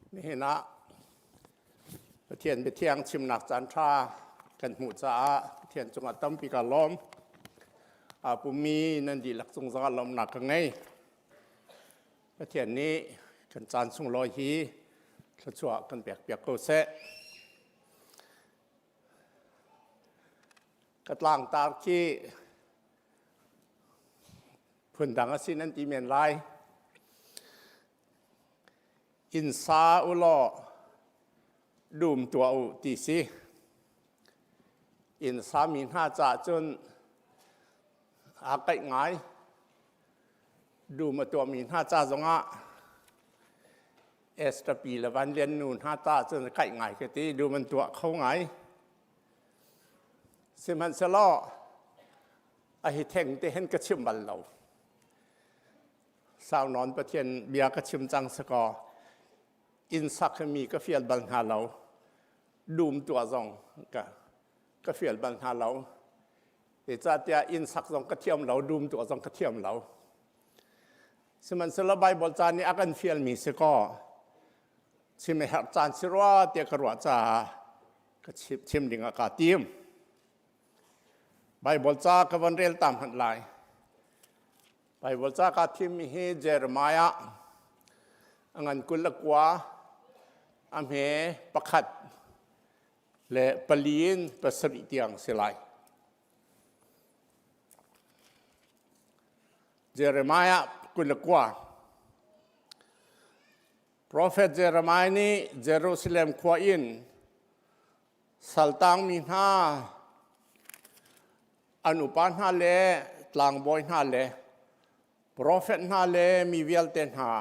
Nihin ah Pathian biathiang chimnak caan ṭha kan hmuh caah Pathian cungah tampi ka lawm. Aa pummi nan dihlak cung zongah lawmhnak ka ngei. Pathian nih kan caan sunglawi hi thluachuah kan pekpiak ko seh. Ka tlangtar khi phundang a si nan ti men lai. Inn sa u law dum tuah u ti si. Inn sami hna caah cun aa kaih ngai. Dum a tuahmi hna ca zongah Esther pi le Van Lian nu hna ta cun kaih ngai ka ti. Dum an tuah kho ngai. Sihmanhsehlaw a hi theng te hin ka chim bal lo. Sau nawn Pathian bia ka chim cang sakaw inn sak hi mi ka fial bal hna lo. Dum tuah zong ka ka fial bal hna lo. Zeicahtiah inn sak zong ka thiam lo, dum tuah zong ka thiam lo. Sihmanhsehlaw Baibal ca nih a kan fialmi si kaw chim a herh caan si rua tiah ka ruah caah ka chim ding ah kaa tim. Baibal ca ka von rel ta hmanh lai. Baibal ca kaa thimmi hi Jeremiah a ngan 29 a hme pakhat le pali in pasarih tiang si lai. Jeremiah 29. Profet Jeremiah nih Jerusalem khua in saltangmi hna an upa hna le tlangbawi hna le profet hna le mi vialte hna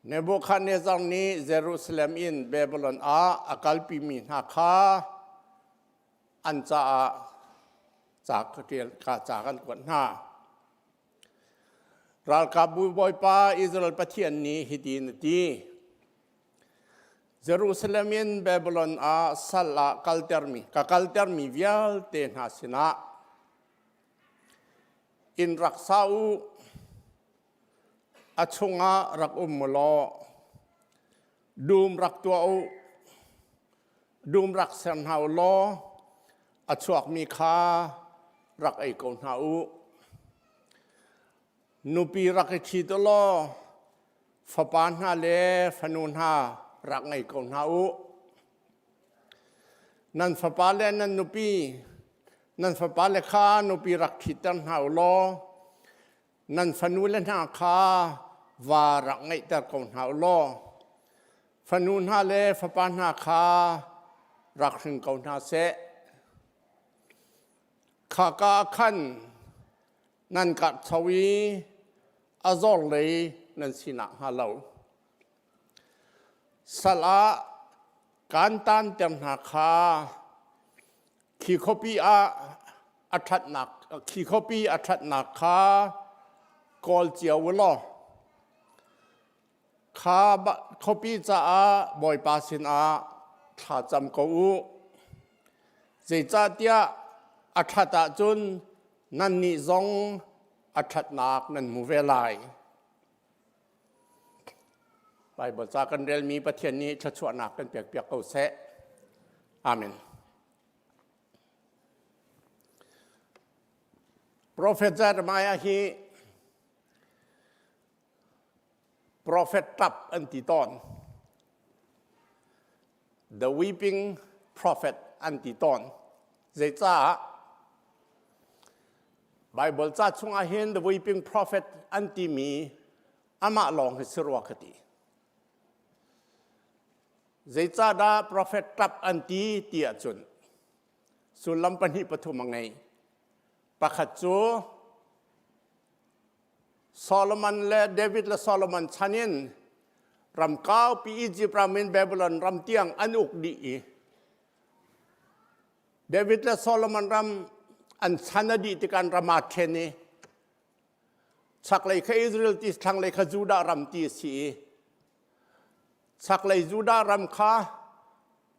Nebuchadnezzar nih Jerusalem in Babylon ah a kalpimi hna kha an caah ca ka ṭial ka ca kan kuat hna. Ralkapbu Bawipa Israel Pathian nih hitin a ti: Jerusalem in Babylon ah sal ah kaltermi ka kaltermi vialte hna sinah inn rak sa u, a chungah rak um u law dum rak tuah u, dum rak ser hna u law a chuakmi kha rak ei ko hna u. Nupi rak i ṭhit u law fapa hna le fanu hna rak ngei ko hna u. Nan fapa le nan nupi, nan fapa le kha nupi rak ṭhitter hna u law nan fanule hna kha va rak ngeihter ko hna u law fanu hna le fapa hna kha rak hring ko hna seh. Khaka ah khan nan karhcho i a zor lei nan si nakhnga lo. Sal ah kaan taanter hna kha khi khuapi ah a ṭhatnak khi khuapi a ṭhatnak kha kawl cio u law kha khuapi caah Bawipa sinah thla cam ko u. Zeicahtiah a ṭhat ahcun nannih zong a ṭhatnak nan hmu ve lai. Baibal ca kan relmi Pathian nih thluachuahnak kan pekpiak ko seh. Amen. Prophet Jeremiah hi prophet ṭap an ti tawn. The weeping prophet an ti tawn. Zeicah? Bible ca chungah hin the weeping prophet an timi amah lawng hi si rua ka ti. Zeicahdah prophet ṭap an ti ti ahcun sullam pahnih pathum a ngei. Pakhat cu Solomon le David le Solomon chan in ram kaupi Egypt ram in Babylon ram tiang an uk dih i David le Solomon ram an chan a dih tikah an ram aa ṭhen i chaklei kha Israel ti thlanglei kha Judah ram ti a si i chaklei Judah ram kha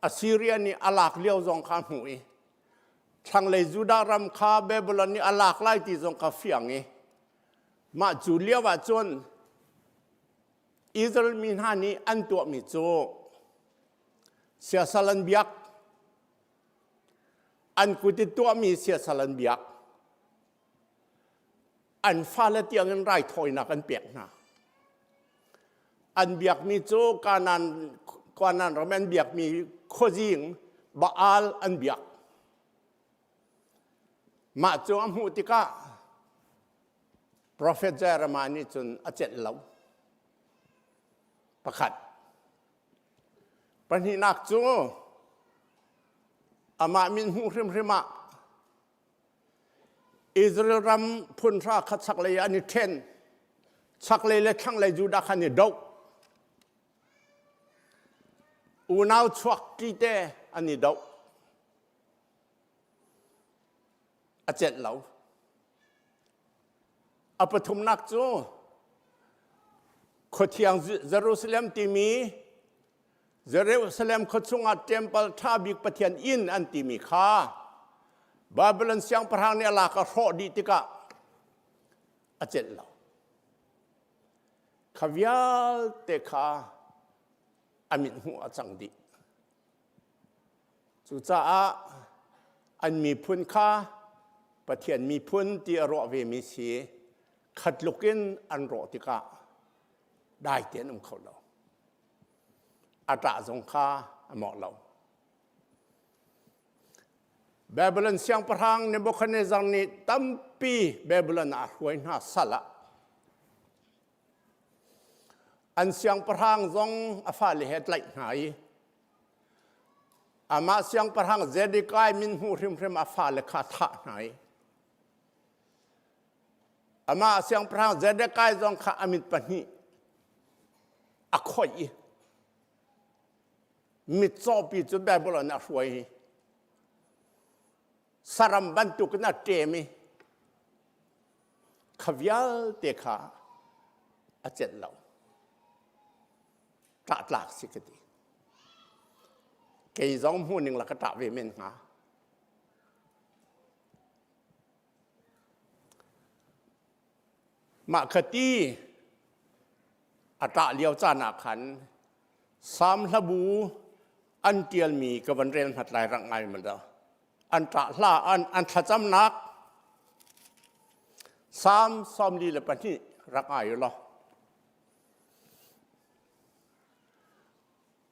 Assyria nih a lak lio zong kha a hmuh i thlanglei Judah ram kha Babylon nih a lak lai ti zong kha fiang i mah cu lio ah cun Israel mi hna nih an tuahmi cu siasal an biak. An kut i tuahmi siasal an biak. An fale tiangin raithawinak an pek hna. An biakmi cu Kanaan, Kanaan ram an biakmi khuazing Baal an biak. Mah cu a hmuh tikah Profet Jeremiah nih cun a celh lo. Pakhat. Pahnihnak cu amah min hmuh hrimhrim ah Israel ram phunhra kha chaklei ah an i ṭhen. Chaklei le thlanglei Judah kha an i doh. Unau chuak ṭi te an i doh. A celh lo. A pathumnak cu khuathiang Jerusalem timi Jerusalem khua chungah temple ṭha bik Pathian inn an timi kha Babylon siangpahrang nih a lak a hrawh dih tikah a celh lo. Kha vialte kha a mithmuh a cang dih. Cucaah an miphun kha Pathian miphun ti a ruah vemi si khatluk in an rawh tikah dai tein um kho lo. A ṭah zong kha a mawh lo. Babylon siangpahrang Nebuchadnezzar nih tampi Babylon ah a hruai hna sal ah an siangpahrang zong a fale he tlaih hna i amah siangpahrang Zedekiah min hmuh hrimhrim a fale kha thah hna i amah siangpahrang Zedekiah zong kha a mit pahnih a khoih i mitcawpi cu Babylon a hruai i saram bantukin a ṭem i kha vialte kha a celh lo. Ṭah tlak si ka ti. Kei zong hmuhning la ka ṭah ve men hnga. Mah kha ti a ṭah lio caan ah khan Salm hlabu an ṭialmi ka van rel hmat lai rang ngai ma dah. An ṭah hla an, an thlacamnak Salm 42 rak ngai u law.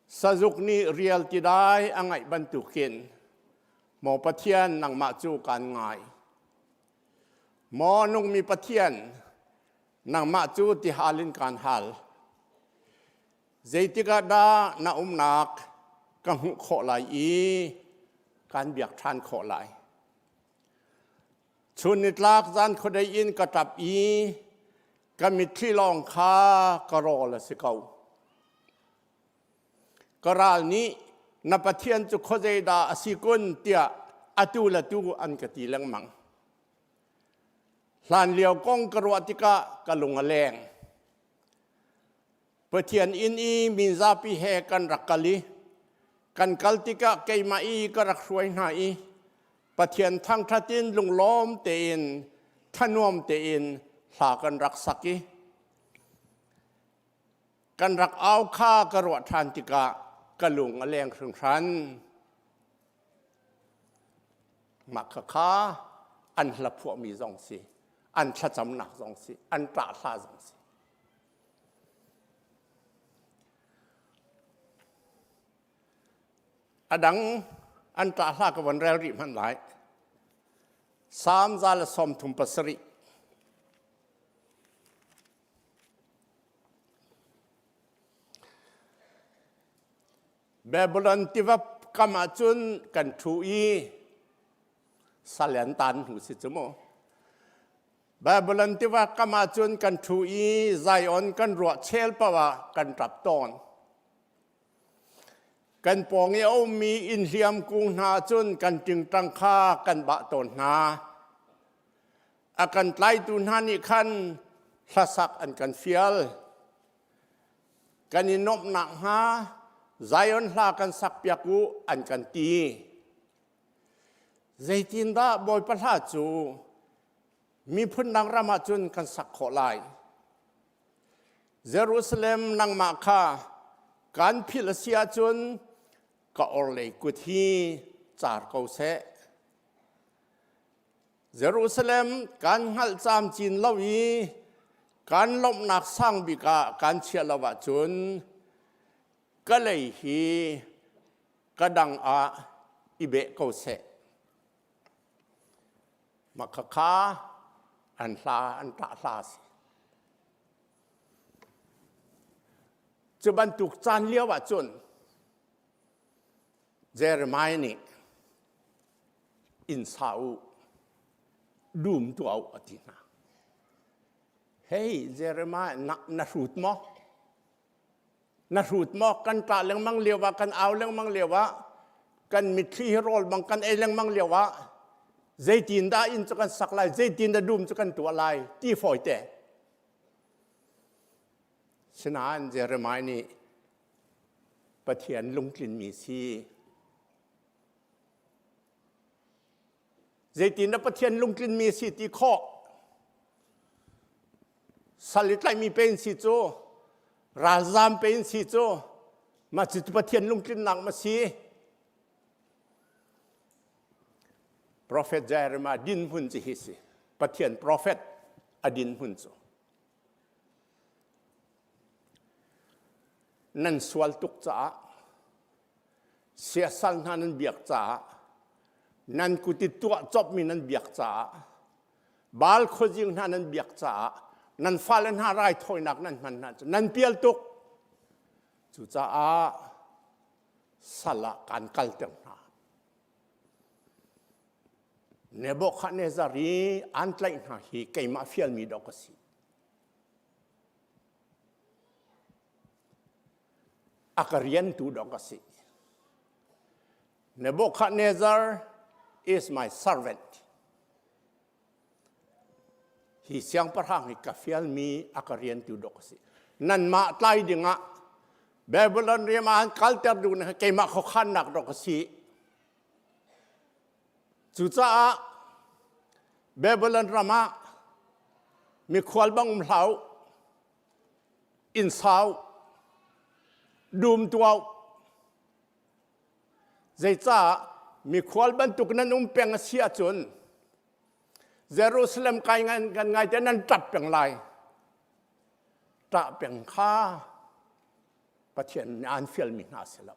Sazuk nih rial tidai a ngaih bantukin maw Pathian nangmah cu kaan ngai. Maw nungmi Pathian, nangmah cu tihal in kaan hal. Zeitik ah dah na umnak ka hmuh khawh lai i kaan biak ṭhan khawh lai? Chun nitlak zan khuadei in ka ṭap i ka mitthli lawng kha ka rawl a si ko. Ka ral nih na Pathian cu khuazeidah a si kun tiah atu le tu an ka ti lengmang. Hlanlio kong ka ruah tikah ka lung a leng. Pathian inn i mi zapi he kan rak kal i kan kal tikah keimah i ka rak hruai hna i Pathian thangṭhat in lunglawm tein thanuam tein hla kan rak sak i Kan rak au kha ka ruah ṭhan tikah ka lung a leng hringhran. Mah khakha an hla phuahmi zong si, an thlacamnak zong si, an ṭah hla zong si. A dang an ṭah hla ka von rel rih hmanh lai. Salm 137. Babylon tiva kam ahcun kan ṭhu i sal an tan hnu si cu mu. Babylon tiva kam ahcun kan ṭhu i Zion kan ruah chel paoh ah kan ṭap tawn. Kan pawng i a ummi innhliam kung hna cun kan ṭingṭang kha kan bah tawn hna. A kan tlaitu hna nih khan hlasak an kan fial. Kan i nuamh nakhnga Zion hla kan sakpiak u an kan ti. Zeitindah Bawipa hla cu miphun dang ram ah cun kan sak khawh lai? Jerusalem nangmah kha kan philh a si ahcun ka orhlei kut hi car ko seh. Jerusalem kan hngalh camcin lo i kan lawmhnak sang bik ah kan chiah lo ahcun ka lei hi ka dang ah i beh ko seh. Mah khakha an hla an ṭah hla a si. Cu bantuk caan lio ah cun Jeremiah nih inn sa u, dum tuah u a ti hna. Hey Jeremiah, na, na hrut maw? Na hrut maw? Kan ṭah lengmang lio ah, kan au lengmang lio ah, kan mitthli hi rawl bang kan ei lengmang lio ah, zeitin dah inn cu kan sak lai, zeitin dah dum cu kan tuah lai, ti fawi te. Sinain Jeremiah nih Pathian lungtlinmi si. Zeitin dah Pathian lungtlinmi si ti khawh? Sal i tlaihmi pe in si cu, ralzaam pe in si cu, mah cu Pathian lungtlinnak ma si? Prophet Jeremiah dinhmun cu hi si. Pathian prophet a dinhmun cu. Nan sual tuk caah siasal hna nan biak caah nan kut i tuah copmi nan biak caah Baal khuazing hna nan biak caah nan fale hna raithawinak nan hman hna cu nan pial tuk. Cucaah sal ah kaan kalter hna. Nebuchadnezzar i an tlaih hna hi keimah fialmi dawh ka si. A ka riantu dawh ka si. Nebuchadnezzar is my servant. Hi siangpahrang hi ka fialmi a ka riantu dawh ka si. Nanmah tlai dingah Babylon riam ah an kalter duh na keimah khuakhannak dawh ka si. Cucaah Babylon ram ah mikhual bang um hlah u, inn sau, dum tuah u. Zeicah mikhual bantuk nan um peng a si ahcun Jerusalem kai ngan kan ngai te nan ṭap peng lai. Ṭah peng kha Pathian nih aan fialmi hna si lo.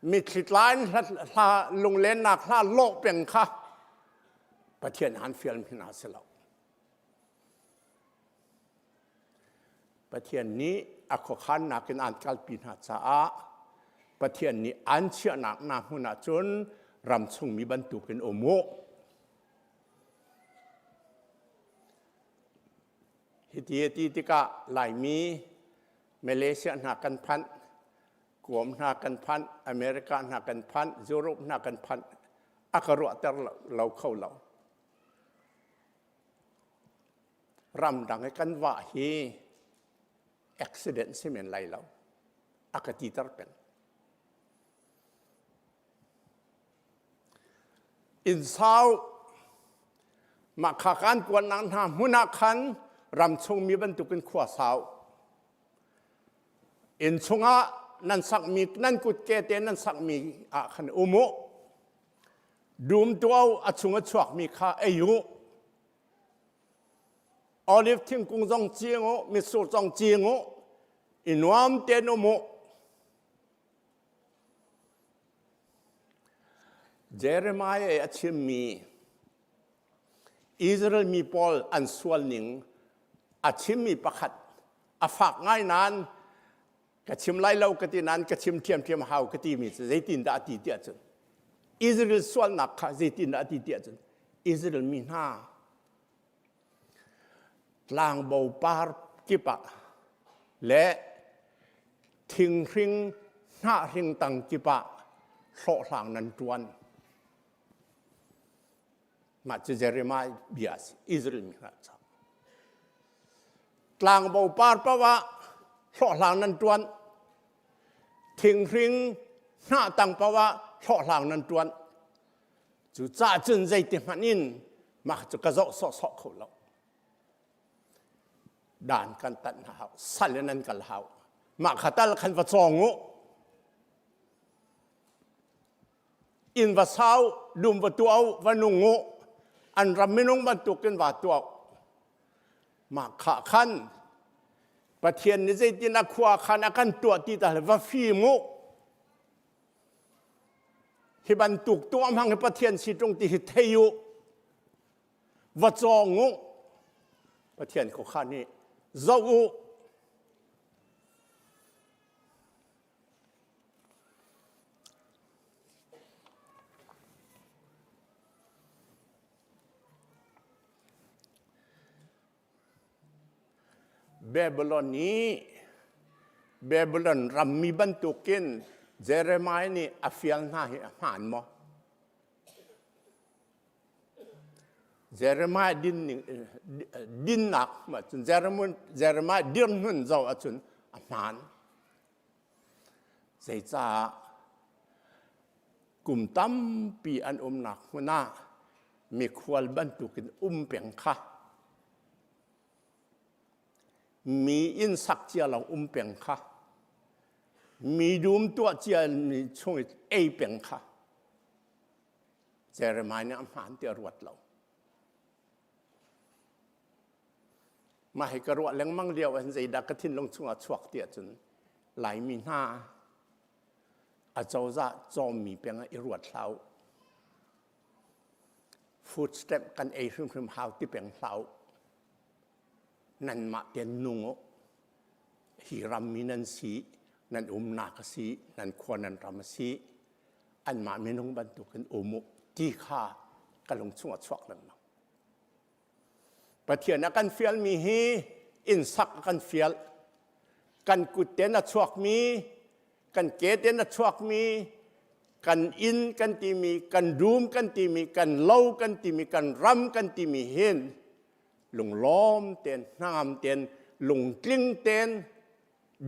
Mitthli tla in hla lunglennak hla lawh peng kha Pathian han fialmi hna si lo. Pathian nih a khuakhannak in an kalpi hna caah Pathian nih an chiahnak hna hmun ah cun ram chungmi bantukin um u. Hiti a ti tikah Laimi Malaysia hna kan phanh, Guam hna kan phanh, America hna kan phanh, Europe hna kan phanh, a ka ruahter lo kho lo. Ramdang i kan vah hi accident si men lai lo. A ka titer peng. Inn sau mah kha kan kuannak hna hmun ah khan ram chungmi bantukin khua sau. Inn chungah nan sakmi nan kutke te nan sakmi ah khan um u. Dum tuau a chung a chuakmi kha ei u. Olive thingkung zong cing u, mitsur zong cing u, i nuam tein um u. Jeremiah i a chimmi Israel mi pawl an sual ning a chimmi pakhat a fak ngai nain ka chim lai lo ka ti nain ka chim ṭhiamṭhiam hau ka timi cu zeitindah a ti tiah cun Israel sualnak kha zeitindah a ti tiah cun Israel mi hna tlangbo par kip ah le thinghring hnahhring tang kip ah hlawhhlang nan ṭuan. Mah cu Jeremiah bia a si, Israel mi hna ca. Tlangbo par paoh ah hlawhhlang nan ṭuan. Thinghring hnah tang paoh ah hlawhhlang nan ṭuan. Cucaah cun zeiti hmanh in mah cu ka zoh sawhsawh kho lo. Dan kan tat hna hau. Sal in an kal hau. Mah kha tal khan va cawng u. Inn va sau, dum va tuah u, va nung u. An ram minung bantukin va tuah u. Mah kha khan Pathian nih zeitin a khua khan a kan tuah ti ta va fim u. Hi bantuk tuah hmang hi Pathian si ṭung ti hi thei u. Va cawng u. Pathian khuakhan hi zoh u. Babylon i Babylon rammi bantukin Jeremiah nih a fial hna hi a hmaan maw? Jeremiah din dinnak cun Jeremiah dirhmun zoh ahcun a hmaan. Zeicah kum tampi an umnak hmun ah mikhual bantukin um peng kha mi inn sak cia lawng um peng kha mi dum tuah cia mi chung i ei peng kha Jeremiah nih a hmaan ti a ruat lo. Mah hi ka ruah lengmang lio ah zeidah ka thinlung chungah chuak ti ahcun Laimi hna acozah cawmmi peng ah i ruat hlah u. Food stamp kan ei hrimhrim hau ti peng hlah u. Nanmah tein nung u. Hi rammi nan si, nan umnak a si, nan khua nan ram a si. Anmah minung bantukin um u ti kha ka lung chungah chuak lengmang. Pathian a kan fialmi hi inn sak a kan fial. Kan kut ten a chuakmi, kan ke ten a chuakmi, kan inn kan timi, kan dum kan timi, kan lo kan timi, kan ram kan timi hin lunglawm ten, hnangam ten, lungtling ten,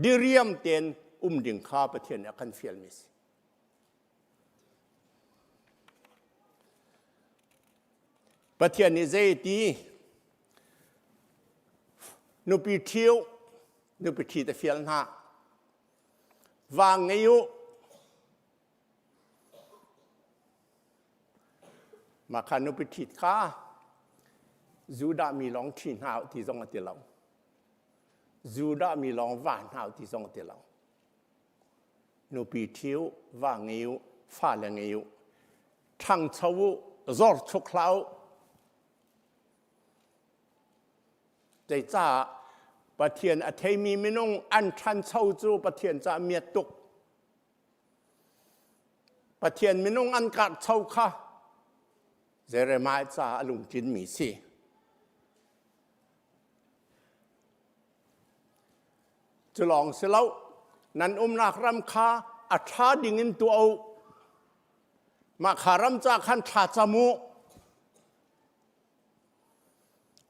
diriam ten um ding kha Pathian nih a kan fialmi si. Pathian nih zei ti nupi ṭhiu nupi ṭhi te fial hna va ngei u mah kha nupi ṭhit kha Judah mi lawng ṭhi hna u ti zong a ti lo Judah mi lawng va hna u ti zong a ti lo Nupi ṭhi u, va ngei u, fale ngei u, ṭhangcho u, zorchuk hlah u. Zeicah Pathian a theimi minung an ṭhancho cu Pathian caah miat tuk. Pathian minung an karhcho kha Jeremiah caah a lungtlinmi si. Cu lawng si lo, nan umnak ram kha a ṭha ding in tuah u. Mah kha ram ca khan thla cam u.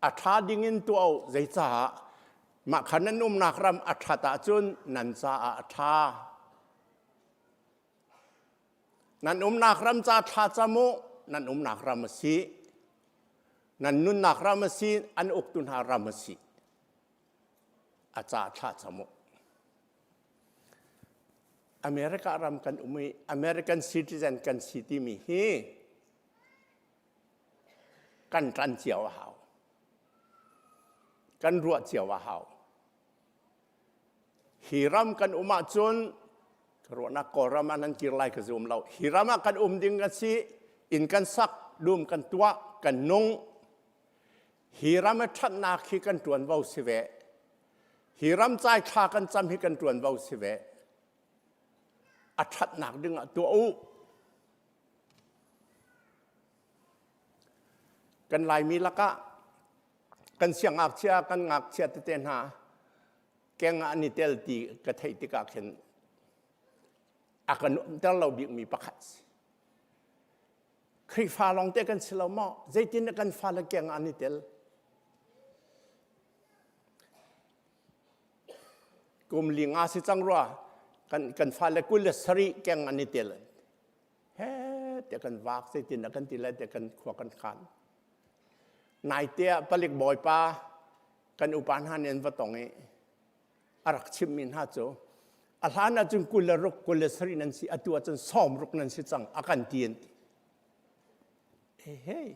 A ṭha ding in tuah u. Zeicah? Mah kha nan umnak ram a ṭhat ahcun nan caah a ṭha. Nan umnak ram ca thla cam u. Nan umnak ram a si. Nan nunnak ram a si. An uktu hna ram a si. A ca thla cam u. America ram kan um i American citizen kan si timi hi kan ṭan cio a hau. Kan ruah cio a hau. Hi ram kan um ahcun ka ruahnak Kawlram ah nan kir lai ka zum lo. Hi ram ah kan um ding a si, inn kan sak, dum kan tuah, kan nung. Hi ram a ṭhatnak hi kan ṭuanvo si ve. Hi ram cai thla kan cam hi kan ṭuanvo si ve. A ṭhatnak ding ah tuah u. Kan Laimi lakah kan siangngakchia kan ngakchia tete hna keng ah an i tel ti ka theih tikah khin a ka nuamter lo bikmi pakhat si. Khrihfa lawngte kan si lo maw? Zeitin kan fale keng ah an i tel? Kum li nga si cang rua kan kan fale 27 keng an i tel. He te kan vak zeitin kan ti lai te kan khua kan khan. Naite ah palik bawipa. Kan upa hna nih an va tong i a rak chimmi hna cu a hlan ahcun 26 27 nan si atu ahcun 60 nan si cang a kan ti an ti. Hey,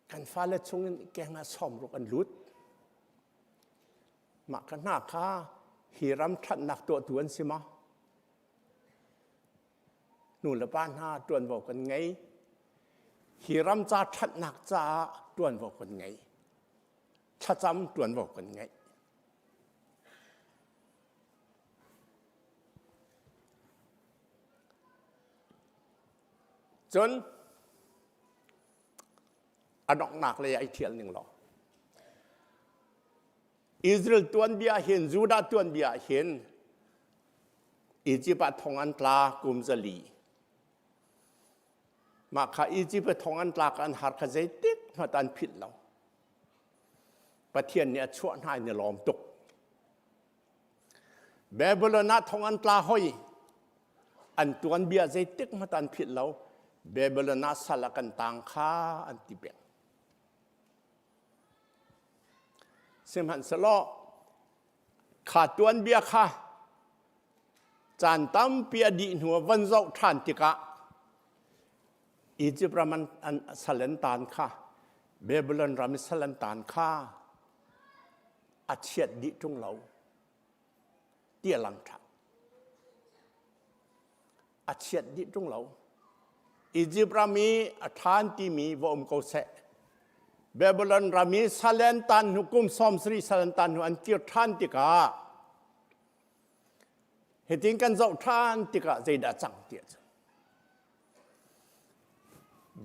kan fale chungin keng ah 60 an lut. Mah ka hna kha hi ram ṭhatnak tuahtu an si ma? Nu le pa hna ṭuanvo kan ngei. Hi ram ca ṭhatnak caah ṭuanvo kan ngei. Thlacam ṭuanvo kan ngei. Cun a donghnak lei ah i ṭhial ning law Israel tuanbia hin Judah tuanbia hin Egypt ah thong an tla kum zali mah kha Egypt ah thong an tlak an har kha zeitik hmanh an philh lo Pathian nih a chuah hna in i lawm tuk Babylon ah thong an tla hoi. An tuanbia zeitik hmanh an philh lo. Babylon ah sal a kan tang kha an ti peng. Sihmanhsehlaw kha tuanbia kha caan tampi a dih hnu ah van zoh ṭhan tikah Egypt ram an, an sal an tan kha Babylon ram i sal an tan kha a chiat dih ṭung lo ti a lang ṭhan. A chiat dih ṭung lo. Egypt ram i a ṭhan timi va um ko seh. Babylon ram i salen tan hnu kum 70 salen tan hnu an kir ṭhan tikah hitin kan zoh ṭhan tikah zeidah cang ti a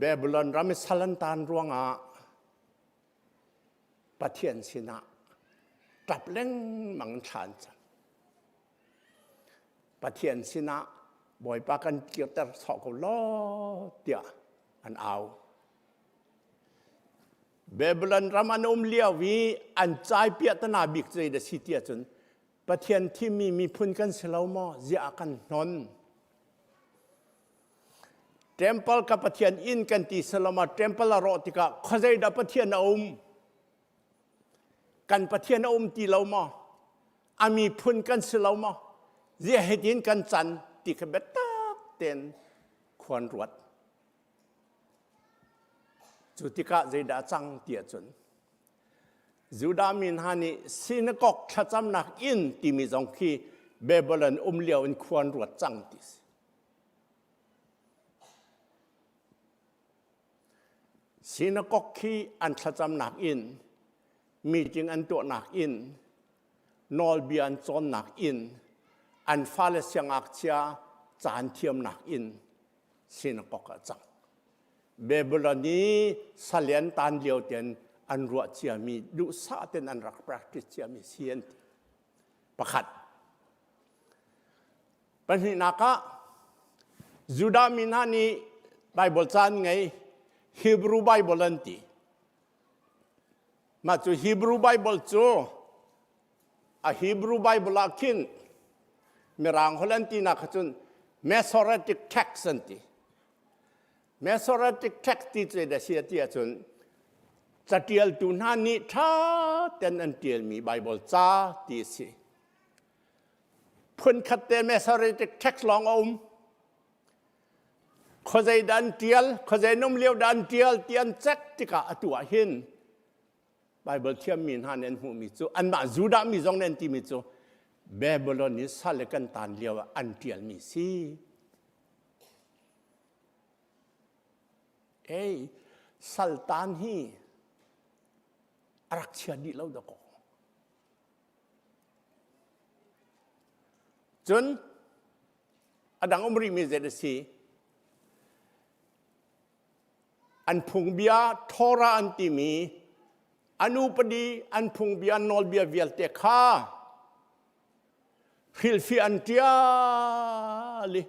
Babylon ram i sal an tan ruangah Pathian sinah ṭap lengmang in thla an cam. Pathian sinah Bawipa kan kirter sawh ko law tiah an au. Babylon ram an um lio i an caipiah tana bik zei da si tiah cun Pathian thimmi miphun kan si lo maw ziah kan hnon. Temple ka Pathian inn kan ti salama temple a rawh tikah khuazei dah Pathian a um? Kan Pathian a um ti lo maw? A miphun kan si lo maw? Ziah hitin kan can ti kha biatak tein khuan ruat. Cu tikah zeidah a cang ti ahcun Judah mi hna nih sinakok thlacamnak inn timi zong khi Babylon um lio in khuan ruat cang ti si. Sinakok khi an thlacamnak inn, meeting an tuahnak inn, nawlbia an cawnnak inn, an fale siangngakchia caan thiamnak inn sinakok ah cang. Babylon i salian tan lio ten an ruah ciami duhsah ten an rak practice ciami si an ti. Pakhat. Pahnihnak ah Judah mi hna nih Bible ca an ngei Hebrew Bible an ti. Mah cu Hebrew Bible cu a Hebrew Bible ah khin Mirang holh an tinak kha cun Masoretic text an ti. Masoretic text ti cu da si ti ahcun catialtu hna nih ṭha ten an ṭialmi Bible ca ti a si. Phunkhat te Masoretic text lawng a um. Khuazei dah an ṭial, khuazei num lio dah an ṭial ti an cek tikah atu ah hin Bible thiammi hna nih an hmuhmi cu anmah Judah mi zong nih an timi cu Babylon i sal le kan tan lio ah an ṭialmi si. Ei, saltan hi a rak chia dih lo dakaw. Cun a dang um rihmi zei a si? An phungbia Torah an timi an upadi an phungbia nawlbia vialte kha hrilhfiah an ṭial i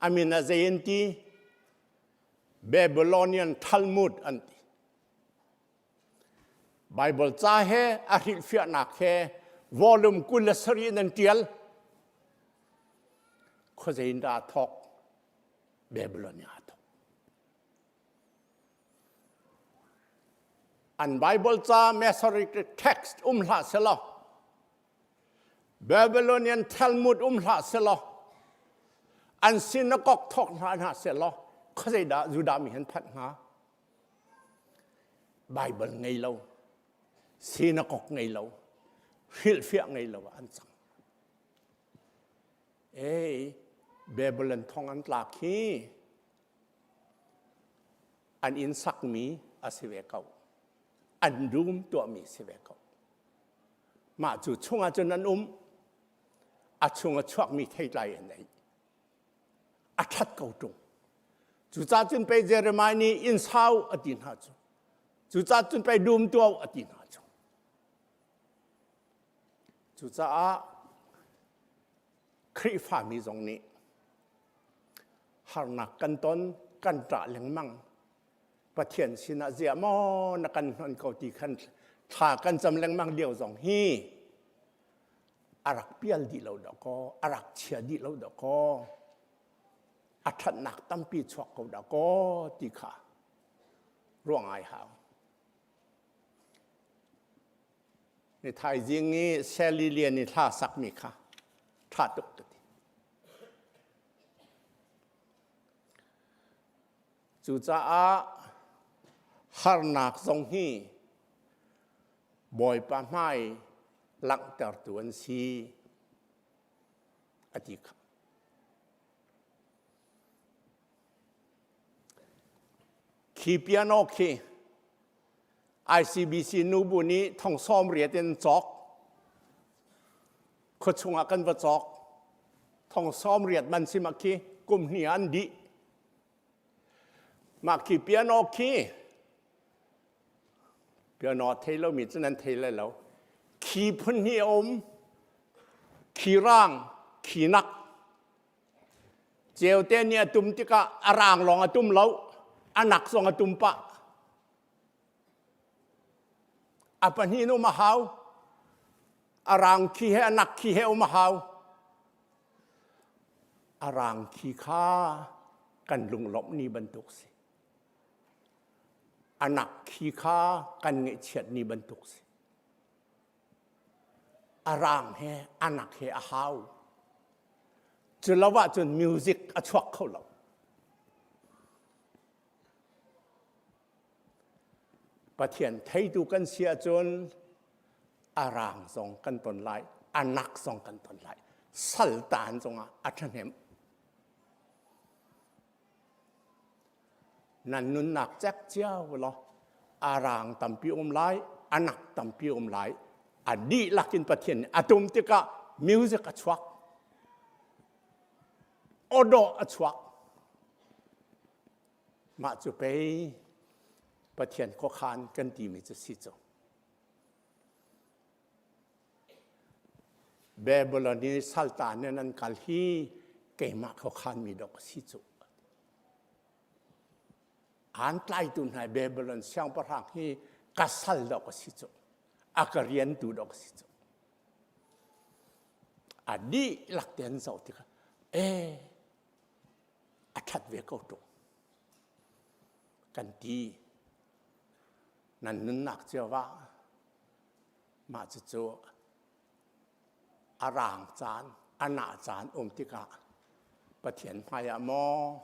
a min ah zei an ti? Babylonian Talmud an ti. Baibal ca he a hrilhfiahnak he volume 27 in an ṭial. Khuazei in dah aa thawk? Babylon in aa thawk. An Bible ca Masoretic text um hlah selaw Babylonian Talmud um hlah selaw an synagogue thawk hna hna selaw khuazei dah Judah mi han phanh hnga? Bible ngei lo, synagogue ngei lo, hrilhfiah ngei lo ah an cang. Ei, Babylon thong an tlak hi an inn sakmi a si ve ko. An dum tuahmi si ve ko. Mah cu chungah cun an um. A chung a chuakmi theitlai an ei. A ṭhat ko ṭung. Cucaah cun pei Jeremiah nih inn sau a ti hna cu. Cucaah cun pei dum tuau a ti hna cu. Cucaah Khrihfami zong nih harnak kan ton, kan ṭah lengmang. Pathian sinah ziah maw na kan hnon ko ti khan thla kan cam lengmang lio zong hi a rak pial dih lo dah kaw, a rak chia dih lo dah kaw, a ṭhatnak tampi chuak ko dah kaw ti kha ruah ngai hau. Ni thaizing i Sally Lian i hla sakmi kha ṭha tuk ka ti. Cucaah harnak zong hi Bawipa hmai langhtertu an si a ti kha. Khi piano khi ICBC nubu nih thong sawm riat in cawk. Khuachung ah kan va cawk. Thong sawm riat man si ma khi kum hnih an dih. Mah khi piano khi piano thei lomi cu nan thei lai lo. Khi phun hnih a um. Khi rang, khi nak. Ceute nih a tum tikah a rang lawng a tum lo, a nak zong a tum pah. A pahnih in um a hau. A rang khi he a nak khi he um a hau. A rang khi kha kan lunglawmh ni bantuk si. A nak khi kha kan ngaihchiat ni bantuk si. A rang he a nak he a hau. Cu lo ahcun music a chuak kho lo. Pathian theitu kan si ahcun a rang zong kan ton lai, a nak zong kan ton lai. Saltan zongah a ṭhahnem. Nan nunnak cek cio law a rang tampi um lai, a nak tampi um lai. A dihlak in Pathian nih a tum tikah music a chuak. Awdawh a chuak. Mah cu pei Pathian khuakhan kan timi cu si cu. Babylon i saltan in an kal hi keimah khuakhan mi dok a si cu. An tlaitu hna Babylon siangpahrang hi ka sal dok a si cu. A ka riantu dok a si cu. A dihlak te an zoh tikah, ee, a ṭhat ve ko ṭung kan ti nan nunnak cio ah mah cucu a raang caan a nah caan um tikah Pathian hmaiah maw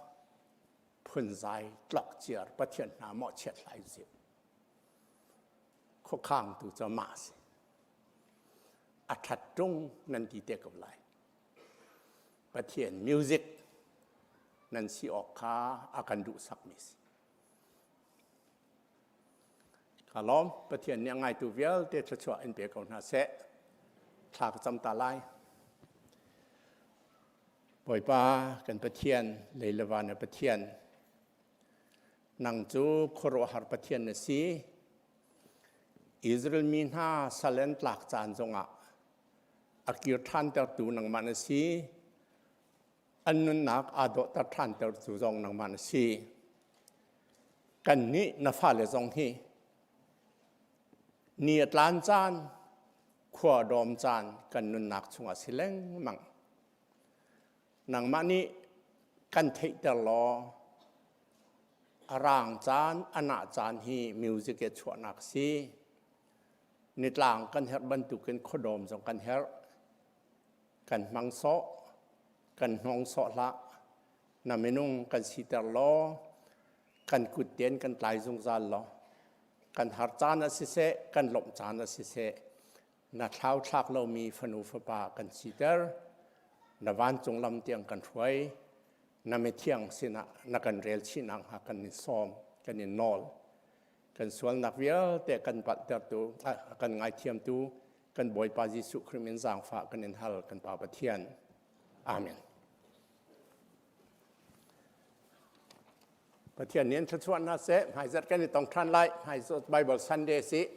phunzai tlokciar Pathian hna maw chiat hlai usih khuakhangtu cu mah a si a ṭhat ṭung nan ti te ko lai Pathian music nan si awk kha a kan duhsakmi si. Ka lawm Pathian nih a ngaitu vialte thluachuah in pe ko hna seh. Thla ka cam ta lai. Bawipa kan Pathian, lei le van na Pathian, nang cu khuaruahhar Pathian na si. Israel mi hna sal an tlak caan zongah a kir ṭhantertu nangmah na si. An nunnak aa dawhter ṭhantertu zong nangmah na si. Kannih na fale zong hi ni a tlan caan, khua a dawm caan kan nunnak chungah si lengmang. Nangmah nih kan theihter law. A rang caan, a nah caan hi music i chuahnak si. Nitlang kan herh bantukin khuadawm zong kan herh. Kan hmang sawh, kan hnong sawh hlah. Na minung kan siter law, kan kut tein kan tlai zungzal law, kan har caan a siseh, kan lawmh caan a siseh, na thlauthlak lomi fanu fapa kan siter. Na vancung lam tiang kan hruai. Na mithiang sinah na kan rel chih nakhnga kan in sawm, kan in nawl. Kan sualnak vialte kan palhtertu, kan ngaithiamtu, kan Bawipa Jesuh Khrih min zaangfah kan in hal, kan Pa Pathian. Amen. Pathian nih an thluachuah hna seh. Hmaizarh kan i tong ṭhan lai. Hmaizarh Bible Sunday si.